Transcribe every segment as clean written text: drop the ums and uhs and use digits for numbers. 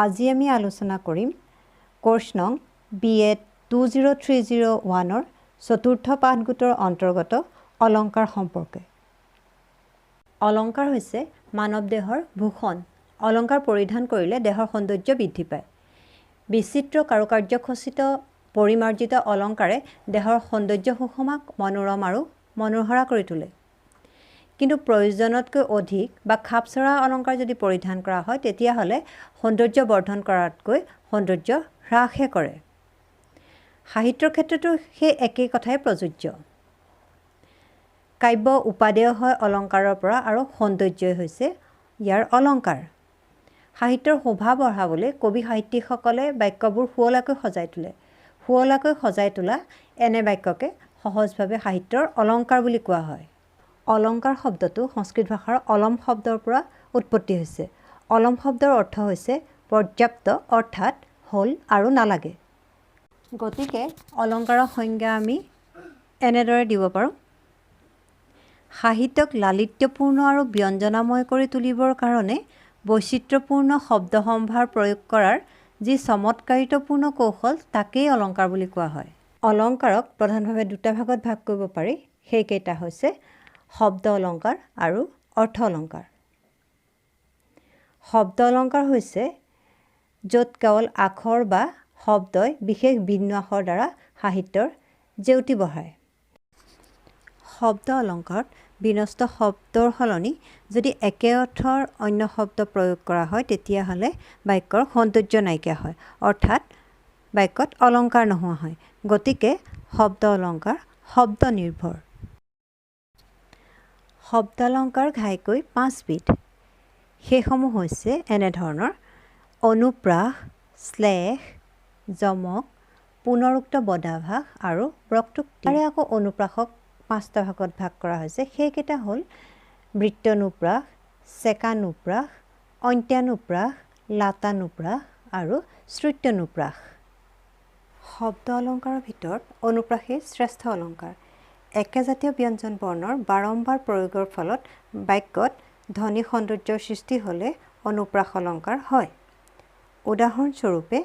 আজি আমি আলোচনা কৰিম কোৰ্চ নং বি.এড 20301ৰ চতুৰ্থ পাঠগোটৰ অন্তৰ্গত অলংকাৰ সম্পৰ্কে। অলংকাৰ হৈছে মানৱ দেহৰ ভূষণ। অলংকাৰ পৰিধান কৰিলে দেহৰ সৌন্দৰ্য বৃদ্ধি পায়। বিচিত্ৰ কাৰুকাৰ্যখচিত পৰিমাৰ্জিত অলংকাৰে দেহৰ সৌন্দৰ্য সুষমাক মনোৰম আৰু মনোহৰা কৰি তোলে। কিন্তু প্ৰয়োজনতকৈ অধিক বা খাপচৰা অলংকাৰ যদি পৰিধান কৰা হয়, তেতিয়াহ'লে সৌন্দৰ্য বৰ্ধন কৰাতকৈ সৌন্দৰ্য হ্ৰাসহে কৰে। সাহিত্যৰ ক্ষেত্ৰতো সেই একেই কথাই প্ৰযোজ্য। কাব্য উপাদেয় হয় অলংকাৰৰ পৰা আৰু সৌন্দৰ্যই হৈছে ইয়াৰ অলংকাৰ। সাহিত্যৰ শোভা বঢ়াবলৈ কবি সাহিত্যিকসকলে বাক্যবোৰ শুৱলাকৈ সজাই তোলে। শুৱলাকৈ সজাই তোলা এনে বাক্যকে সহজভাৱে সাহিত্যৰ অলংকাৰ বুলি কোৱা হয়। অলংকাৰ শব্দটো সংস্কৃত ভাষাৰ অলম শব্দৰ পৰা উৎপত্তি হৈছে। অলম শব্দৰ অৰ্থ হৈছে পৰ্যাপ্ত, অৰ্থাৎ হ'ল আৰু নালাগে। গতিকে অলংকাৰৰ সংজ্ঞা আমি এনেদৰে দিব পাৰোঁ: সাহিত্যক লালিত্যপূৰ্ণ আৰু ব্যঞ্জনাময় কৰি তুলিবৰ কাৰণে বৈচিত্ৰ্যপূৰ্ণ শব্দসম্ভাৰ প্ৰয়োগ কৰাৰ যি চমৎকাৰিতাপূৰ্ণ কৌশল, তাকেই অলংকাৰ বুলি কোৱা হয়। অলংকাৰক প্ৰধানভাৱে দুটা ভাগত ভাগ কৰিব পাৰি। সেইকেইটা হৈছে শব্দ অলংকাৰ আৰু অৰ্থ অলংকাৰ। শব্দ অলংকাৰ হৈছে য'ত কেৱল আখৰ বা শব্দই বিশেষ বিন্যাসৰ দ্বাৰা সাহিত্যৰ জেউতি বঢ়ায়। শব্দ অলংকাৰত বিনষ্ট শব্দৰ সলনি যদি একে অৰ্থৰ অন্য শব্দ প্ৰয়োগ কৰা হয়, তেতিয়াহ'লে বাক্যৰ সৌন্দৰ্য নাইকিয়া হয়, অৰ্থাৎ বাক্যত অলংকাৰ নোহোৱা হয়। গতিকে শব্দ অলংকাৰ শব্দ নিৰ্ভৰ। শব্দালংকাৰ ঘাইকৈ পাঁচবিধ। সেইসমূহ হৈছে এনেধৰণৰ: অনুপ্ৰাস, শ্লেষ, যমক, পুনৰুক্ত বদাভাস আৰু বক্ৰোক্তি। তাৰে আকৌ অনুপ্ৰাসক পাঁচটা ভাগত ভাগ কৰা হৈছে। সেইকেইটা হ'ল বৃত্তানুপ্ৰাস, চেকানুপ্ৰাস, অন্ত্যানুপ্ৰাস, লাতানুপ্ৰাস আৰু শ্ৰুত্যনুপ্ৰাস। শব্দ অলংকাৰৰ ভিতৰত অনুপ্ৰাসেই শ্ৰেষ্ঠ অলংকাৰ। একেজাতীয় ব্যঞ্জন বৰ্ণৰ বাৰম্বাৰ প্ৰয়োগৰ ফলত বাক্যত ধ্বনি সৌন্দৰ্যৰ সৃষ্টি হ'লে অনুপ্ৰাস অলংকাৰ হয়। উদাহৰণস্বৰূপে,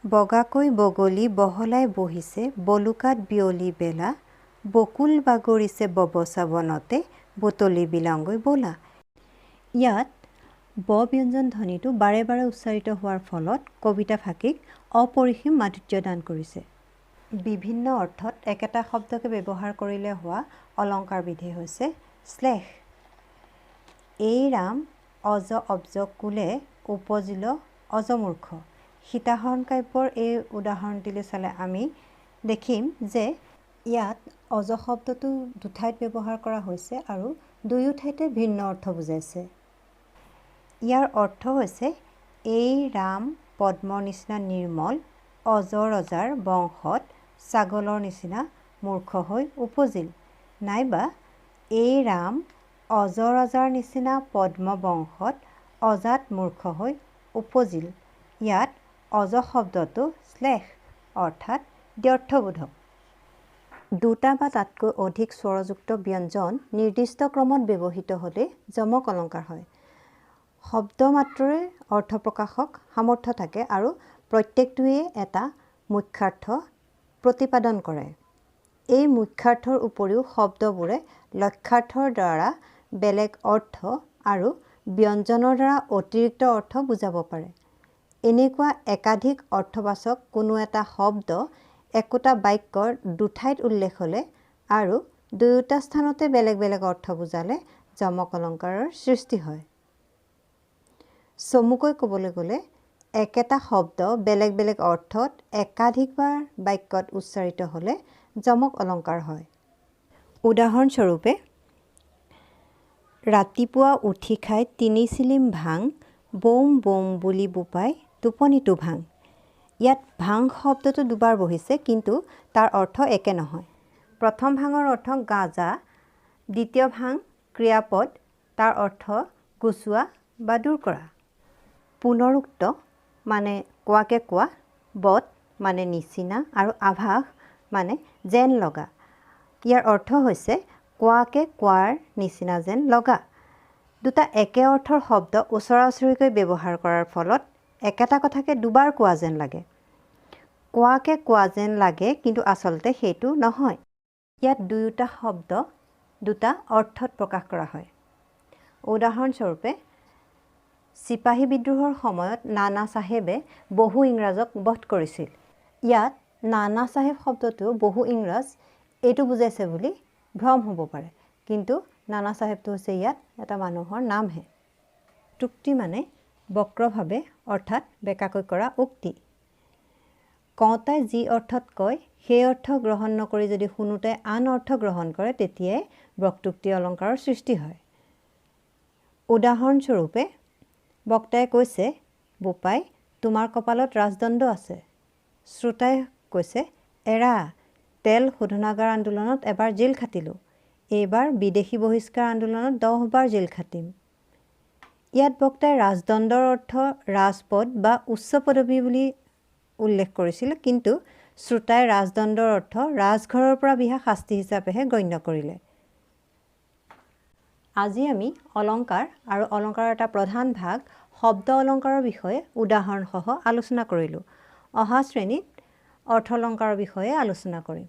বগাকৈ বগলী বহলাই বহিছে বলুকাত বিয়লি বেলা, বকুল বাগৰিছে ববচা বনতে বুটলি বিলাওঁগৈ ব'লা। ইয়াত ব ব্যঞ্জন ধ্বনিটো বাৰে বাৰে উচ্চাৰিত হোৱাৰ ফলত কবিতা ফাঁকিক অপৰিসীম মাধুৰ্য দান কৰিছে। বিভিন্ন অৰ্থত একেটা শব্দকে ব্যৱহাৰ কৰিলে হোৱা অলংকাৰবিধেই হৈছে শ্লেষ। এই ৰাম অজ অব্জ কুলে উপজিল অজমূৰ্খ। সীতাহৰণ কাব্যৰ এই উদাহৰণটিলৈ চালে আমি দেখিম যে ইয়াত অজ শব্দটো দুঠাইত ব্যৱহাৰ কৰা হৈছে আৰু দুয়ো ঠাইতে ভিন্ন অৰ্থ বুজাইছে। ইয়াৰ অৰ্থ হৈছে এই ৰাম পদ্মৰ নিচিনা নিৰ্মল অজ ৰজাৰ বংশত ছাগলৰ নিচিনা মূৰ্খ হৈ উপজিল, নাইবা এই ৰাম অজ ৰজাৰ নিচিনা পদ্ম বংশত অজাত মূৰ্খ হৈ উপজিল। ইয়াত অজ শব্দটো শ্লেষ, অৰ্থাৎ দ্ব্যৰ্থবোধক। দুটা বা তাতকৈ অধিক স্বৰযুক্ত ব্যঞ্জন নিৰ্দিষ্ট ক্ৰমত ব্যৱহৃত হ'লে যমক অলংকাৰ হয়। শব্দ মাত্ৰৰে অৰ্থ প্ৰকাশক সামৰ্থ্য থাকে আৰু প্ৰত্যেকটোৱে এটা মুখ্যাৰ্থ প্ৰতিপাদন কৰে। এই মুখ্যাৰ্থৰ উপৰিও শব্দবোৰে লক্ষ্যাৰ্থৰ দ্বাৰা বেলেগ অৰ্থ আৰু ব্যঞ্জনৰ দ্বাৰা অতিৰিক্ত অৰ্থ বুজাব পাৰে। এনেকুৱা একাধিক অৰ্থবাচক কোনো এটা শব্দ একোটা বাক্যৰ দুঠাইত উল্লেখ হ'লে আৰু দুয়োটা স্থানতে বেলেগ বেলেগ অৰ্থ বুজালে যমক অলংকাৰৰ সৃষ্টি হয়। চমুকৈ ক'বলৈ গ'লে একেটা শব্দ বেলেগ বেলেগ অৰ্থত একাধিকবাৰ বাক্যত উচ্চাৰিত হ'লে যমক অলংকাৰ হয়। উদাহৰণস্বৰূপে, ৰাতিপুৱা উঠি খাই তিনি চিলিম ভাং, বৌম বৌম বুলি বোপাই টোপনিটো ভাং। ইয়াত ভাং শব্দটো দুবাৰ বহিছে, কিন্তু তাৰ অৰ্থ একে নহয়। প্ৰথম ভাঙৰ অৰ্থ গাঁজা, দ্বিতীয় ভাং ক্ৰিয়াপদ, তাৰ অৰ্থ গুচোৱা বা দূৰ কৰা। পুনৰুক্ত মানে কোৱাকে কোৱা, বদ মানে নিচিনা আৰু আভাস মানে যেন লগা। ইয়াৰ অৰ্থ হৈছে কোৱাকে কোৱাৰ নিচিনা যেন লগা। দুটা একে অৰ্থৰ শব্দ ওচৰা ওচৰিকৈ ব্যৱহাৰ কৰাৰ ফলত একেটা কথাকে দুবাৰ কোৱা যেন লাগে। কোৱাকে কোৱা যেন লাগে, কিন্তু আচলতে সেইটো নহয়। ইয়াত দুয়োটা শব্দ দুটা অৰ্থত প্ৰকাশ কৰা হয়। উদাহৰণস্বৰূপে, চিপাহী বিদ্ৰোহৰ সময়ত নানা চাহেবে বহু ইংৰাজক বধ কৰিছিল। ইয়াত নানা চাহেব শব্দটো বহু ইংৰাজ এইটো বুজাইছে বুলি ভ্ৰম হ'ব পাৰে, কিন্তু নানা চাহেবটো হৈছে ইয়াত এটা মানুহৰ নামহে। তুক্তি মানে বক্ৰভাৱে অৰ্থাৎ বেকাকৈ কৰা উক্তি। কওঁতাই যি অৰ্থত কয় সেই অৰ্থ গ্ৰহণ নকৰি যদি শুনোতে আন অৰ্থ গ্ৰহণ কৰে, তেতিয়াই বক্ৰোক্তি অলংকাৰৰ সৃষ্টি হয়। উদাহৰণস্বৰূপে, বক্তাই কৈছে, বোপাই, তোমাৰ কপালত ৰাজদণ্ড আছে। শ্ৰোতাই কৈছে, এৰা, তেল শোধনাগাৰ আন্দোলনত এবাৰ জেল খাটিলোঁ, এইবাৰ বিদেশী বহিষ্কাৰ আন্দোলনত 10বাৰ জেল খাটিম। ইয়াত বক্তাই ৰাজদণ্ডৰ অৰ্থ ৰাজপদ বা উচ্চ পদবী বুলি উল্লেখ কৰিছিল, কিন্তু শ্ৰোতাই ৰাজদণ্ডৰ অৰ্থ ৰাজঘৰৰ পৰা বিহা শাস্তি হিচাপেহে গণ্য কৰিলে। আজি আমি অলংকাৰ আৰু অলংকাৰৰ এটা প্ৰধান ভাগ শব্দ অলংকাৰৰ বিষয়ে উদাহৰণসহ আলোচনা কৰিলোঁ। অহা শ্ৰেণীত অৰ্থ অলংকাৰৰ বিষয়ে আলোচনা কৰিম।